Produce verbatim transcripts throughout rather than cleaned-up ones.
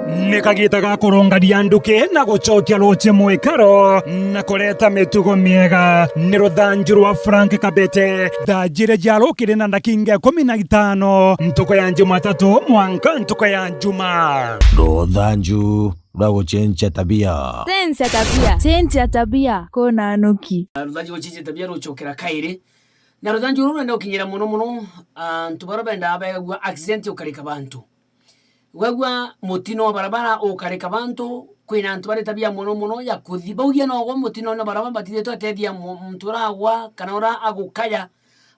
Ni kagiita ga kurungania nduki na gucokia ruuji mwikaro na kureta mitugo miega. Ni ruthanju rwa Frank Kabete. Thaa jiiri cia rukiri na ndakinga ikumi na itano, ntuku ya Jumatatu mwanka ntuku ya Juma. Ruthanju rwa gucenjia tabia. Cenjia tabia. Cenjia tabia. Kuna nuki. Ruthanju gucenjia tabia rucokera kairi. Na ruthanju ruru rurenda gukinyira mono mono antu baria bendaa begagua accident ukarika bantu. Wegua mutino wa barabara ukarika bantu, kwina antu bari tabia mono mono ya kuthi. Baugia nogwa mutino na barabara batithitwe atethia mu-, muntu uragwa kana ura agukaya,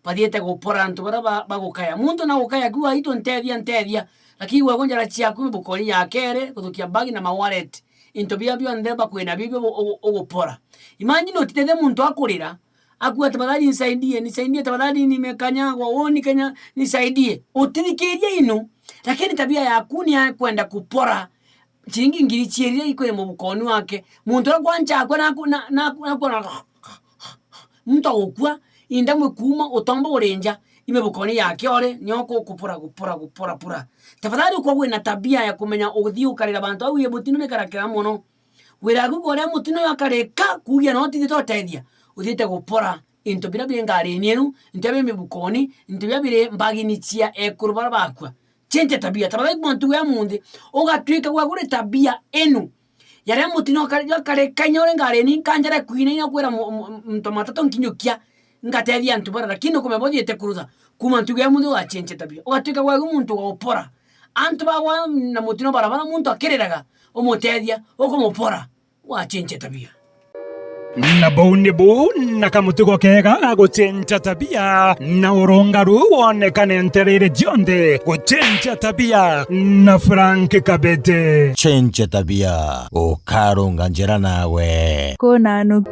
bathiite gupora antu baria ba-, bagukaya. Muntu nagukaya akiuga, "Itu ntethia, ntethia." Lakini wegwa njara ciaku mibukoni ya kere, guthukia bag na ma wallet. Into biria bionthe bakwina bibio bu-, ugu-, ugupora. Imagine utitethia muntu akurira, akua, "Tafadhali nisaidie, nisaidie, tafadhali nimekanyagwa, oh, nikanya-, nisaidie." Utithikiria inu, lakini tabia yaku ni ya kwenda kupora ciringi ngiri ciiri iria ikwina mubukoni wake. Muntu uria kwanja akua naku-, na-, naku-, nakuona muntu agukua, inda mwikuuma utomba urinja imibukoni yake ore, nio ku-, kupora, kupora, kupora, pora. Tafadhali ukoragwe na tabia ya kumenya uthii ukarira bantu au ye mutino ni karakira mono. Wira waku uria mutino uyu akarika, kuugia no utithite utethia, uthiite gupora into biria biri ngarini inu, into biria biri mibukoni, into biria biri mbagini cia ekuru baria bakua. Cenjia tabia. Tafadhali kuma ntuku ya munthi, ugatwika gwaku ri tabia inu. Yaria mutino akari-, akarika inya uri ngarini, nkanjara kwina inya kwira mu-, mu-, muntu matatu nkinyukia, ngatethia antu baria, lakini ukumenya bothiite kurutha. Kuma ntuku ya munthi ugacenjia tabia. Ugatwika gwaku muntu wa upora. Antu bagwa na mutino barabara, muntu akiriraga, umutethia, ukumupora, wacenjia tabia. Na bau nibu na kamutugo kega ga gucenjia tabia, na urungaru wonekane ntereere cionthe. Gucenjia tabia na Frank Kabete. Cenjia tabia, ukarunga njira nawe. Kuna nuki.